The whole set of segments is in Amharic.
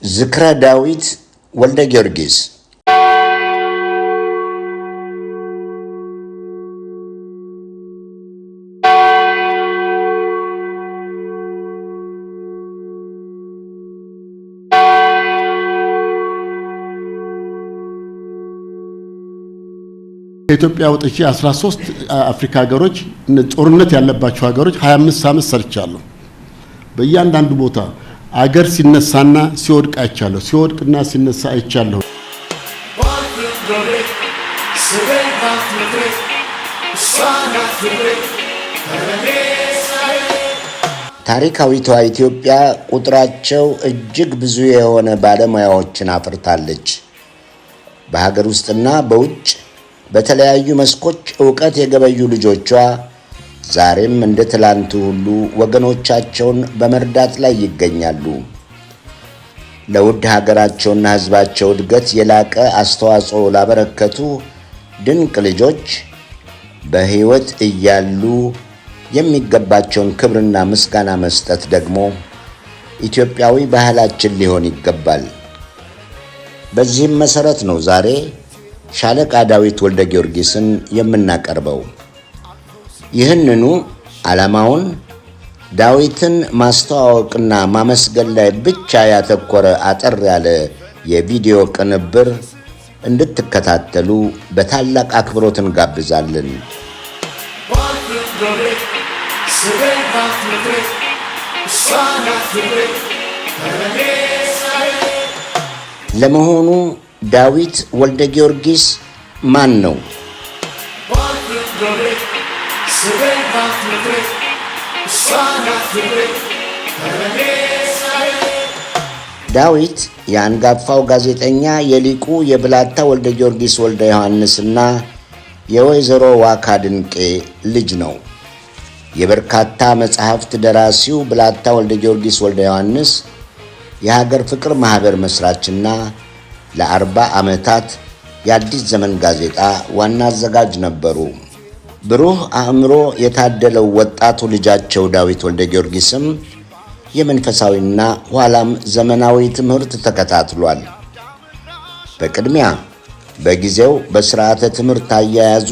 ዝክረ ዳዊት ወልደ ጊዮርጊስ። ከኢትዮጵያ ወጥቼ 13 አፍሪካ ሀገሮች ጦርነት ያለባቸው ሀገሮች 25 ዓመት ሰርቻለሁ። በእያንዳንዱ ቦታ አገር ሲነሳና ሲወድቅ አይቻለሁ። ሲወድቅና ሲነሳ አይቻለሁ። ታሪካዊቷ ኢትዮጵያ ቁጥራቸው እጅግ ብዙ የሆነ ባለሙያዎችን አፍርታለች። በሀገር ውስጥና በውጭ በተለያዩ መስኮች ዕውቀት የገበዩ ልጆቿ ዛሬም እንደ ትላንቱ ሁሉ ወገኖቻቸውን በመርዳት ላይ ይገኛሉ። ለውድ ሀገራቸውና ሕዝባቸው እድገት የላቀ አስተዋጽኦ ላበረከቱ ድንቅ ልጆች በሕይወት እያሉ የሚገባቸውን ክብርና ምስጋና መስጠት ደግሞ ኢትዮጵያዊ ባህላችን ሊሆን ይገባል። በዚህም መሠረት ነው ዛሬ ሻለቃ ዳዊት ወልደ ጊዮርጊስን የምናቀርበው። ይህንኑ ዓላማውን ዳዊትን ማስተዋወቅና ማመስገን ላይ ብቻ ያተኮረ አጠር ያለ የቪዲዮ ቅንብር እንድትከታተሉ በታላቅ አክብሮት እንጋብዛለን። ለመሆኑ ዳዊት ወልደ ጊዮርጊስ ማን ነው? ዳዊት የአንጋፋው ጋዜጠኛ የሊቁ የብላታ ወልደ ጊዮርጊስ ወልደ ዮሐንስና የወይዘሮ ዋካ ድንቄ ልጅ ነው። የበርካታ መጽሐፍት ደራሲው ብላታ ወልደ ጊዮርጊስ ወልደ ዮሐንስ የሀገር ፍቅር ማኅበር መሥራችና ለ40 ዓመታት የአዲስ ዘመን ጋዜጣ ዋና አዘጋጅ ነበሩ። ብሩህ አእምሮ የታደለው ወጣቱ ልጃቸው ዳዊት ወልደ ጊዮርጊስም የመንፈሳዊና ኋላም ዘመናዊ ትምህርት ተከታትሏል። በቅድሚያ በጊዜው በሥርዓተ ትምህርት አያያዙ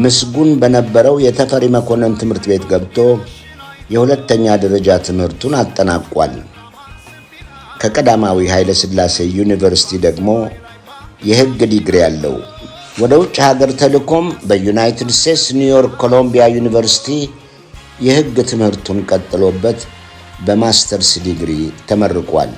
ምስጉን በነበረው የተፈሪ መኮንን ትምህርት ቤት ገብቶ የሁለተኛ ደረጃ ትምህርቱን አጠናቋል። ከቀዳማዊ ኃይለ ሥላሴ ዩኒቨርሲቲ ደግሞ የሕግ ዲግሪ አለው። ወደ ውጭ ሀገር ተልኮም በዩናይትድ ስቴትስ ኒውዮርክ ኮሎምቢያ ዩኒቨርሲቲ የሕግ ትምህርቱን ቀጥሎበት በማስተርስ ዲግሪ ተመርቋል።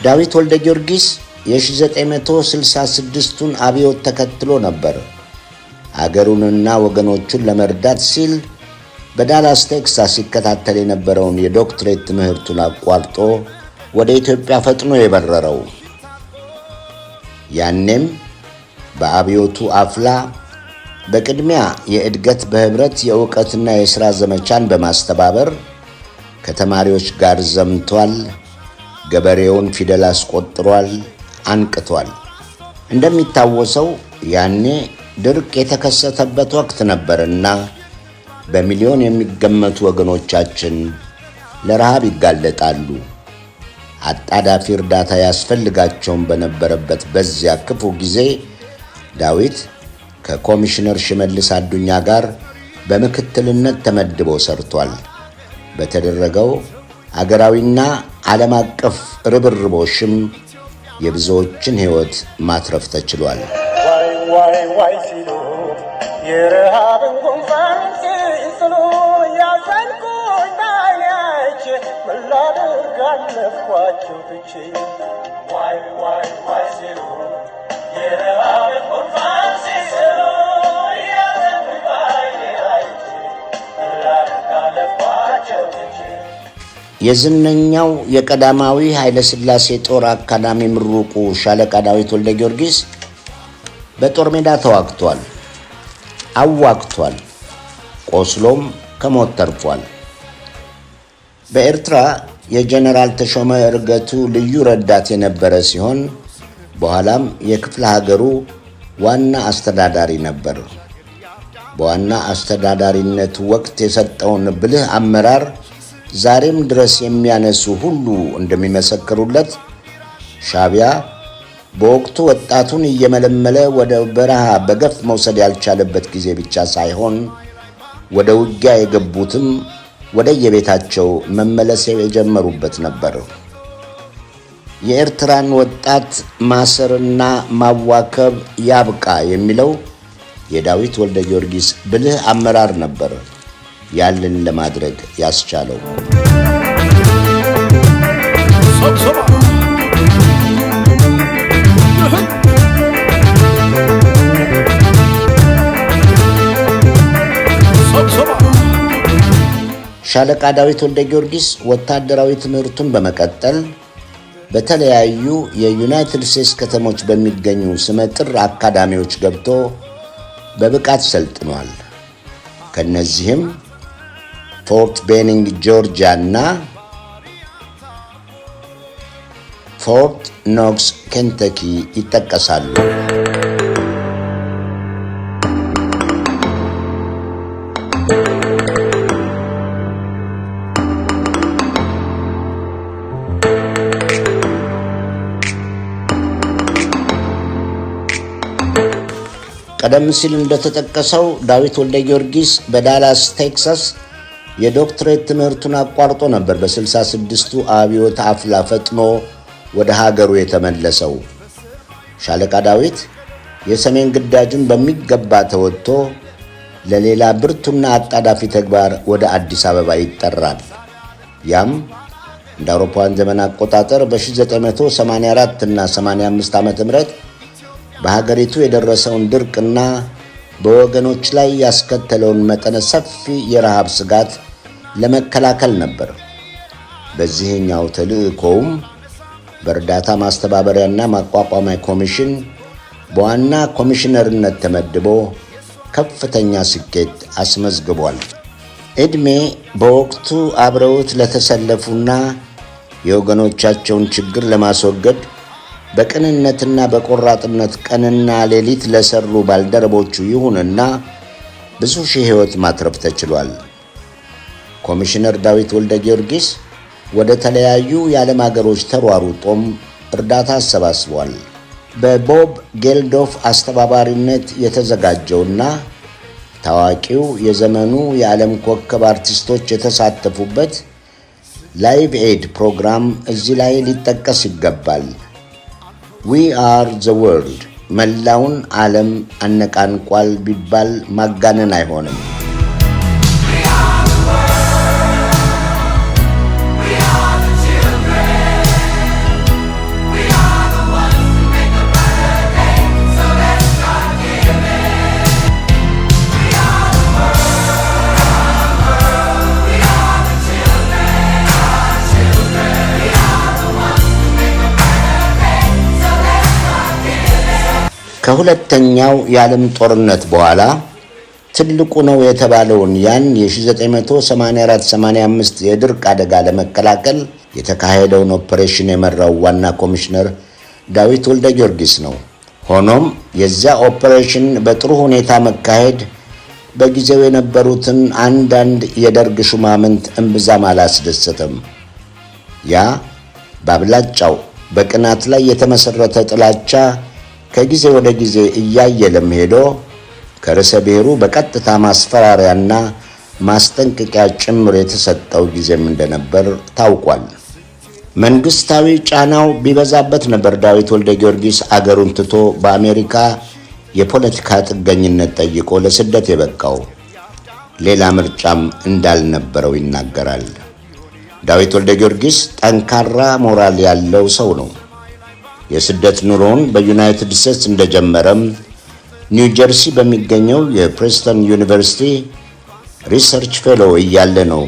ዳዊት ወልደ ጊዮርጊስ የ1966ቱን አብዮት ተከትሎ ነበር አገሩንና ወገኖቹን ለመርዳት ሲል በዳላስ ቴክሳስ ሲከታተል የነበረውን የዶክትሬት ትምህርቱን አቋርጦ ወደ ኢትዮጵያ ፈጥኖ የበረረው። ያኔም በአብዮቱ አፍላ በቅድሚያ የእድገት በኅብረት የእውቀትና የሥራ ዘመቻን በማስተባበር ከተማሪዎች ጋር ዘምቷል። ገበሬውን ፊደል አስቆጥሯል፣ አንቅቷል። እንደሚታወሰው ያኔ ድርቅ የተከሰተበት ወቅት ነበርና በሚሊዮን የሚገመቱ ወገኖቻችን ለረሃብ ይጋለጣሉ። አጣዳፊ እርዳታ ያስፈልጋቸውን በነበረበት በዚያ ክፉ ጊዜ ዳዊት ከኮሚሽነር ሽመልስ አዱኛ ጋር በምክትልነት ተመድቦ ሰርቷል። በተደረገው አገራዊና ዓለም አቀፍ ርብርቦሽም የብዙዎችን ሕይወት ማትረፍ ተችሏል። ዋይ ዋይ ዋይ ሲሉ የረሃብን ጉንፋን ሲስሉ ያዘንኩኝ ባይኔ አይቼ ምን ላድርግ አለፍኳቸው ትቼ። ዋይ ዋይ ዋይ ሲሉ የረሃብን ጉንፋን ሲስሉ ያዘንኩኝ ባይኔ አይቼ ምን ላድርግ አለፍኳቸው ትቼ። የዝነኛው የቀዳማዊ ኃይለ ሥላሴ ጦር አካዳሚ ምሩቁ ሻለቃ ዳዊት ወልደ ጊዮርጊስ በጦር ሜዳ ተዋግቷል፣ አዋግቷል፣ ቆስሎም ከሞት ተርፏል። በኤርትራ የጀነራል ተሾመ እርገቱ ልዩ ረዳት የነበረ ሲሆን በኋላም የክፍለ ሀገሩ ዋና አስተዳዳሪ ነበር። በዋና አስተዳዳሪነት ወቅት የሰጠውን ብልህ አመራር ዛሬም ድረስ የሚያነሱ ሁሉ እንደሚመሰክሩለት ሻዕቢያ በወቅቱ ወጣቱን እየመለመለ ወደ በረሃ በገፍ መውሰድ ያልቻለበት ጊዜ ብቻ ሳይሆን ወደ ውጊያ የገቡትም ወደየቤታቸው መመለስ የጀመሩበት ነበር። የኤርትራን ወጣት ማሰርና ማዋከብ ያብቃ የሚለው የዳዊት ወልደ ጊዮርጊስ ብልህ አመራር ነበር ያንን ለማድረግ ያስቻለው። ሻለቃ ዳዊት ወልደ ጊዮርጊስ ወታደራዊ ትምህርቱን በመቀጠል በተለያዩ የዩናይትድ ስቴትስ ከተሞች በሚገኙ ስመጥር አካዳሚዎች ገብቶ በብቃት ሰልጥኗል። ከነዚህም ፎርት ቤኒንግ ጆርጂያ እና ፎርት ኖክስ ኬንተኪ ይጠቀሳሉ። ቀደም ሲል እንደተጠቀሰው ዳዊት ወልደ ጊዮርጊስ በዳላስ ቴክሳስ የዶክትሬት ትምህርቱን አቋርጦ ነበር በ66ቱ አብዮት አፍላ ፈጥኖ ወደ ሀገሩ የተመለሰው። ሻለቃ ዳዊት የሰሜን ግዳጁን በሚገባ ተወጥቶ ለሌላ ብርቱና አጣዳፊ ተግባር ወደ አዲስ አበባ ይጠራል። ያም እንደ አውሮፓውያን ዘመን አቆጣጠር በ1984 እና 85 ዓ ም በሀገሪቱ የደረሰውን ድርቅና በወገኖች ላይ ያስከተለውን መጠነ ሰፊ የረሃብ ስጋት ለመከላከል ነበር። በዚህኛው ተልዕኮውም በእርዳታ ማስተባበሪያና ማቋቋሚያ ኮሚሽን በዋና ኮሚሽነርነት ተመድቦ ከፍተኛ ስኬት አስመዝግቧል። ዕድሜ በወቅቱ አብረውት ለተሰለፉና የወገኖቻቸውን ችግር ለማስወገድ በቅንነትና በቆራጥነት ቀንና ሌሊት ለሰሩ ባልደረቦቹ ይሁንና ብዙ ሺህ ሕይወት ማትረፍ ተችሏል። ኮሚሽነር ዳዊት ወልደ ጊዮርጊስ ወደ ተለያዩ የዓለም አገሮች ተሯሩጦም እርዳታ አሰባስቧል። በቦብ ጌልዶፍ አስተባባሪነት የተዘጋጀውና ታዋቂው የዘመኑ የዓለም ኮከብ አርቲስቶች የተሳተፉበት Live Aid ፕሮግራም እዚህ ላይ ሊጠቀስ ይገባል። We Are the World መላውን ዓለም አነቃንቋል ቢባል ማጋነን አይሆንም። ከሁለተኛው የዓለም ጦርነት በኋላ ትልቁ ነው የተባለውን ያን የ1984-85 የድርቅ አደጋ ለመከላከል የተካሄደውን ኦፕሬሽን የመራው ዋና ኮሚሽነር ዳዊት ወልደ ጊዮርጊስ ነው። ሆኖም የዚያ ኦፕሬሽን በጥሩ ሁኔታ መካሄድ በጊዜው የነበሩትን አንዳንድ የደርግ ሹማምንት እምብዛም አላስደሰተም። ያ በአብላጫው በቅናት ላይ የተመሠረተ ጥላቻ ከጊዜ ወደ ጊዜ እያየለም ሄዶ ከርዕሰ ብሔሩ በቀጥታ ማስፈራሪያና ማስጠንቀቂያ ጭምር የተሰጠው ጊዜም እንደነበር ታውቋል። መንግስታዊ ጫናው ቢበዛበት ነበር ዳዊት ወልደ ጊዮርጊስ አገሩን ትቶ በአሜሪካ የፖለቲካ ጥገኝነት ጠይቆ ለስደት የበቃው። ሌላ ምርጫም እንዳልነበረው ይናገራል። ዳዊት ወልደ ጊዮርጊስ ጠንካራ ሞራል ያለው ሰው ነው። የስደት ኑሮውን በዩናይትድ ስቴትስ እንደጀመረም ኒው ጀርሲ በሚገኘው የፕሪንስተን ዩኒቨርሲቲ research fellow እያለ ነው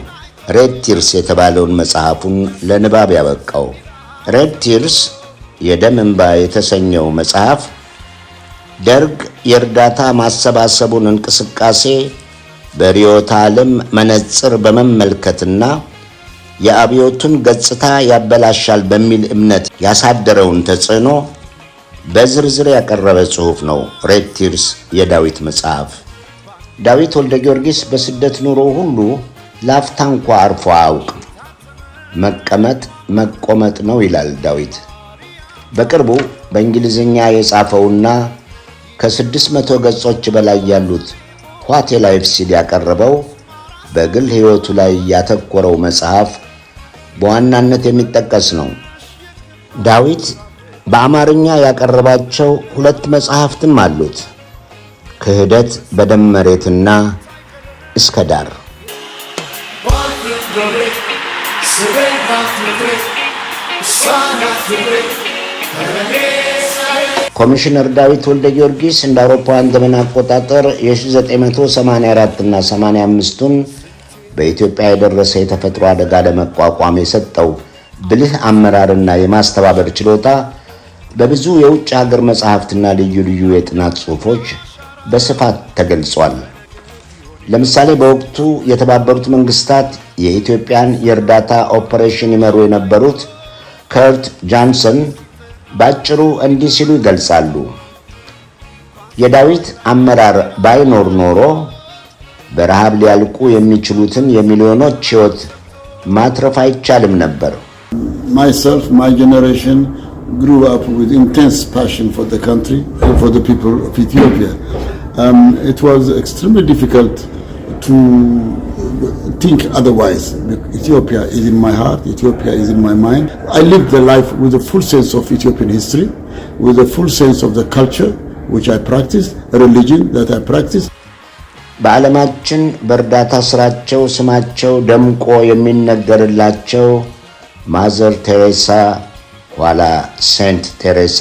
Red Tears የተባለውን መጽሐፉን ለንባብ ያበቃው። Red Tears የደም እንባ የተሰኘው መጽሐፍ ደርግ የእርዳታ ማሰባሰቡን እንቅስቃሴ በርዕዮተ ዓለም መነጽር በመመልከትና የአብዮቱን ገጽታ ያበላሻል በሚል እምነት ያሳደረውን ተጽዕኖ በዝርዝር ያቀረበ ጽሑፍ ነው። Red Tears የዳዊት መጽሐፍ። ዳዊት ወልደ ጊዮርጊስ በስደት ኑሮ ሁሉ ላፍታ እንኳ አርፎ አያውቅም። መቀመጥ መቆመጥ ነው ይላል ዳዊት። በቅርቡ በእንግሊዝኛ የጻፈውና ከ600 ገጾች በላይ ያሉት What a Life ሲል ያቀረበው በግል ሕይወቱ ላይ ያተኮረው መጽሐፍ በዋናነት የሚጠቀስ ነው። ዳዊት በአማርኛ ያቀረባቸው ሁለት መጽሐፍትም አሉት። ክህደት በደም መሬትና እስከ ዳር። ኮሚሽነር ዳዊት ወልደ ጊዮርጊስ እንደ አውሮፓውያን ዘመን አቆጣጠር የ1984 እና 85ቱን በኢትዮጵያ የደረሰ የተፈጥሮ አደጋ ለመቋቋም የሰጠው ብልህ አመራርና የማስተባበር ችሎታ በብዙ የውጭ ሀገር መጽሐፍትና ልዩ ልዩ የጥናት ጽሑፎች በስፋት ተገልጿል። ለምሳሌ በወቅቱ የተባበሩት መንግስታት የኢትዮጵያን የእርዳታ ኦፐሬሽን ይመሩ የነበሩት ከርት ጃንሰን ባጭሩ እንዲህ ሲሉ ይገልጻሉ። የዳዊት አመራር ባይኖር ኖሮ በረሃብ ሊያልቁ የሚችሉትን የሚሊዮኖች ሕይወት ማትረፍ አይቻልም ነበር። Myself, my generation grew up with intense passion for the country and for the people of Ethiopia. It was extremely difficult to think otherwise. Ethiopia is in my heart, Ethiopia is in my mind. I lived the life with a full sense of Ethiopian history, with a full sense of the culture which I practiced, religion that I practiced. በዓለማችን በእርዳታ ሥራቸው ስማቸው ደምቆ የሚነገርላቸው ማዘር ቴሬሳ፣ ኋላ ሴንት ቴሬሳ፣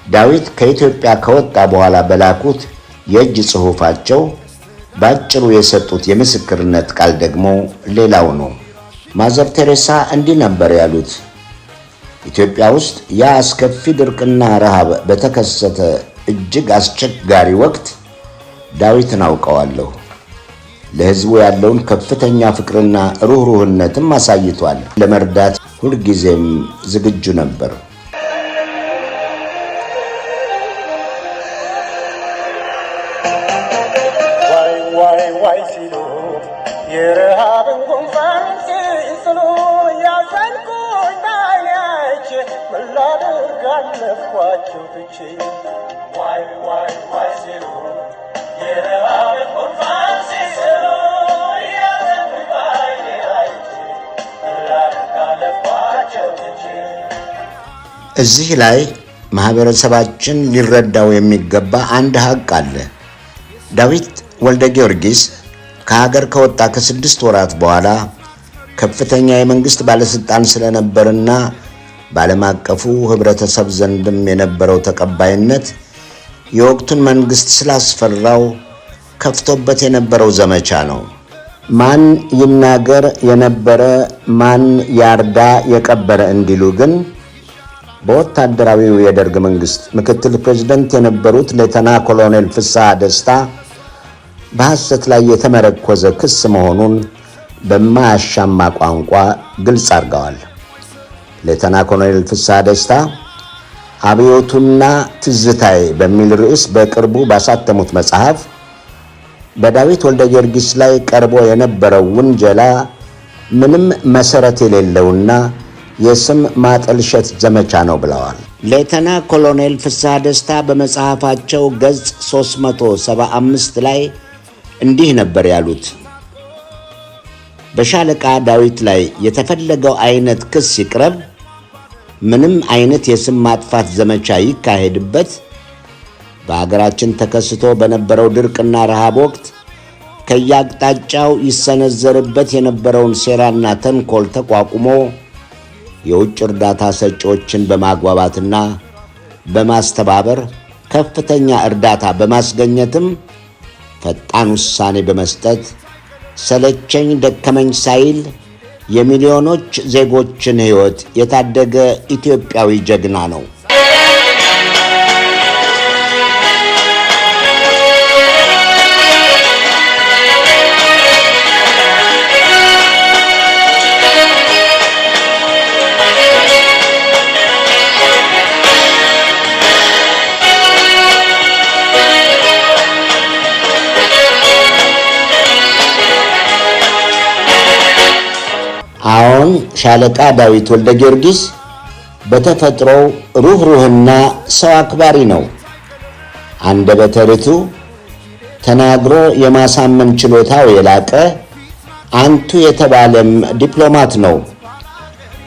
ዳዊት ከኢትዮጵያ ከወጣ በኋላ በላኩት የእጅ ጽሑፋቸው በአጭሩ የሰጡት የምስክርነት ቃል ደግሞ ሌላው ነው። ማዘር ቴሬሳ እንዲህ ነበር ያሉት። ኢትዮጵያ ውስጥ ያ አስከፊ ድርቅና ረሃብ በተከሰተ እጅግ አስቸጋሪ ወቅት ዳዊትን አውቀዋለሁ። ለሕዝቡ ያለውን ከፍተኛ ፍቅርና ሩኅሩህነትም አሳይቷል። ለመርዳት ሁልጊዜም ዝግጁ ነበር። ዋይ ዋይ ዋይ ሲሉ የረሃብን ጉንፋን ሲስሉ ያዘንኩኝ ባይኔ አይቼ ምን ላድርግ አለፍኳቸው ትቼ። ዋይ ዋይ ዋይ ሲሉ የረሃብን ጉንፋን ሲስሉ ያዘንኩኝ ባይኔ አይቼ ምን ላድርግ አለፍኳቸው ትቼ። እዚህ ላይ ማኅበረሰባችን ሊረዳው የሚገባ አንድ ሐቅ አለ። ዳዊት ወልደ ጊዮርጊስ ከሀገር ከወጣ ከ6 ወራት በኋላ ከፍተኛ የመንግሥት ባለሥልጣን ስለነበርና በዓለም አቀፉ ኅብረተሰብ ዘንድም የነበረው ተቀባይነት የወቅቱን መንግሥት ስላስፈራው ከፍቶበት የነበረው ዘመቻ ነው። ማን ይናገር የነበረ ማን ያርዳ የቀበረ እንዲሉ ግን በወታደራዊው የደርግ መንግሥት ምክትል ፕሬዚደንት የነበሩት ሌተና ኮሎኔል ፍስሐ ደስታ በሐሰት ላይ የተመረኮዘ ክስ መሆኑን በማያሻማ ቋንቋ ግልጽ አድርገዋል። ሌተና ኮሎኔል ፍስሐ ደስታ አብዮቱና ትዝታዬ በሚል ርዕስ በቅርቡ ባሳተሙት መጽሐፍ በዳዊት ወልደ ጊዮርጊስ ላይ ቀርቦ የነበረው ውንጀላ ምንም መሠረት የሌለውና የስም ማጠልሸት ዘመቻ ነው ብለዋል። ሌተና ኮሎኔል ፍስሐ ደስታ በመጽሐፋቸው ገጽ 375 ላይ እንዲህ ነበር ያሉት። በሻለቃ ዳዊት ላይ የተፈለገው አይነት ክስ ይቅረብ፣ ምንም አይነት የስም ማጥፋት ዘመቻ ይካሄድበት፣ በሀገራችን ተከስቶ በነበረው ድርቅና ረሃብ ወቅት ከየአቅጣጫው ይሰነዘርበት የነበረውን ሴራና ተንኮል ተቋቁሞ የውጭ እርዳታ ሰጪዎችን በማግባባትና በማስተባበር ከፍተኛ እርዳታ በማስገኘትም ፈጣን ውሳኔ በመስጠት ሰለቸኝ ደከመኝ ሳይል የሚሊዮኖች ዜጎችን ሕይወት የታደገ ኢትዮጵያዊ ጀግና ነው። አዎን፣ ሻለቃ ዳዊት ወልደ ጊዮርጊስ በተፈጥሮው ሩኅሩህና ሰው አክባሪ ነው። አንደበተ ርቱዕ፣ ተናግሮ የማሳመን ችሎታው የላቀ፣ አንቱ የተባለም ዲፕሎማት ነው።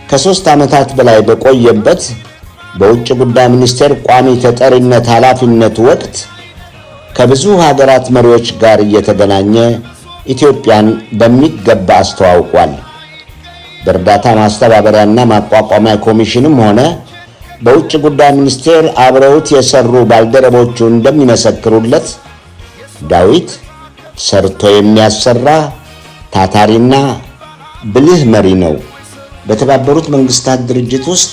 ከ3 ዓመታት በላይ በቆየበት በውጭ ጉዳይ ሚኒስቴር ቋሚ ተጠሪነት ኃላፊነት ወቅት ከብዙ ሀገራት መሪዎች ጋር እየተገናኘ ኢትዮጵያን በሚገባ አስተዋውቋል። በእርዳታ ማስተባበሪያና ማቋቋሚያ ኮሚሽንም ሆነ በውጭ ጉዳይ ሚኒስቴር አብረውት የሰሩ ባልደረቦቹ እንደሚመሰክሩለት ዳዊት ሰርቶ የሚያሰራ ታታሪና ብልህ መሪ ነው። በተባበሩት መንግስታት ድርጅት ውስጥ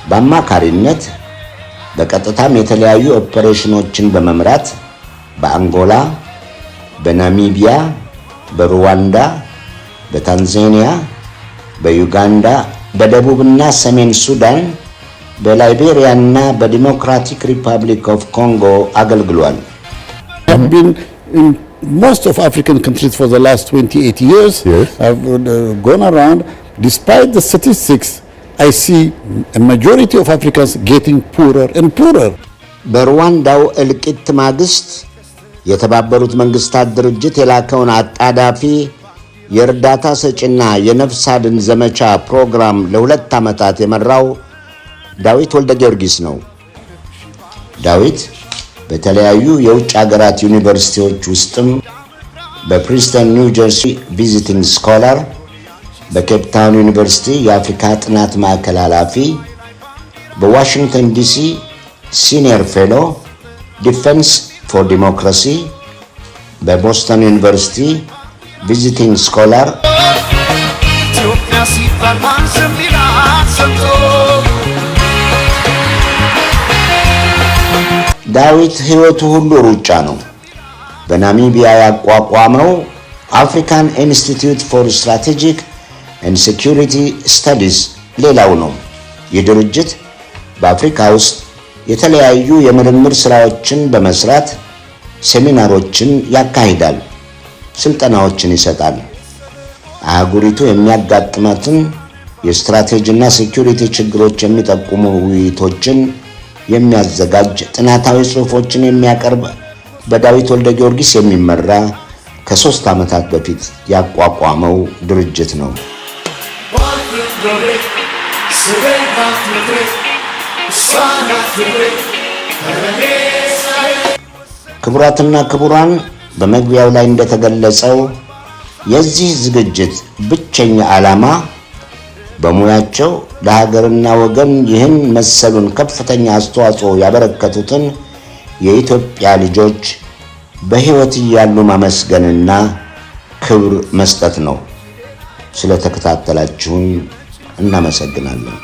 በአማካሪነት፣ በቀጥታም የተለያዩ ኦፐሬሽኖችን በመምራት በአንጎላ፣ በናሚቢያ፣ በሩዋንዳ፣ በታንዛኒያ፣ በዩጋንዳ፣ በደቡብና ሰሜን ሱዳን፣ በላይቤሪያና በዲሞክራቲክ ሪፐብሊክ ኦፍ ኮንጎ አገልግሏል። I've been in most of African countries for the last 28 years. I've gone around. Despite the statistics, I see a majority of Africans getting poorer and poorer. በሩዋንዳው እልቂት ማግስት የተባበሩት መንግስታት ድርጅት የላከውን አጣዳፊ የእርዳታ ሰጪና የነፍስ አድን ዘመቻ ፕሮግራም ለ2 ዓመታት የመራው ዳዊት ወልደ ጊዮርጊስ ነው። ዳዊት በተለያዩ የውጭ አገራት ዩኒቨርሲቲዎች ውስጥም በፕሪንስተን ኒው ጀርሲ visiting scholar፣ በኬፕ ታውን ዩኒቨርሲቲ የአፍሪካ ጥናት ማዕከል ኃላፊ፣ በዋሽንግተን ዲሲ senior fellow Defense for Democracy፣ በቦስተን ዩኒቨርሲቲ visiting scholar፣ ኢትዮጵያ ሲባል ማን ዝም ይላል ሰምቶ? ዳዊት ሕይወቱ ሁሉ ሩጫ ነው። በናሚቢያ ያቋቋመው African Institute for Strategic and Security Studies ሌላው ነው። ይህ ድርጅት በአፍሪካ ውስጥ የተለያዩ የምርምር ሥራዎችን በመስራት ሴሚናሮችን ያካሂዳል፣ ስልጠናዎችን ይሰጣል። አህጉሪቱ የሚያጋጥማትን የስትራቴጂና security ችግሮች የሚጠቁሙ ውይይቶችን የሚያዘጋጅ፣ ጥናታዊ ጽሑፎችን የሚያቀርብ፣ በዳዊት ወልደ ጊዮርጊስ የሚመራ ከ3 ዓመታት በፊት ያቋቋመው ድርጅት ነው። ክቡራትና ክቡራን፣ በመግቢያው ላይ እንደተገለጸው የዚህ ዝግጅት ብቸኛ ዓላማ በሙያቸው ለሀገርና ወገን ይህን መሰሉን ከፍተኛ አስተዋጽኦ ያበረከቱትን የኢትዮጵያ ልጆች በሕይወት እያሉ ማመስገንና ክብር መስጠት ነው። ስለተከታተላችሁን እናመሰግናለን።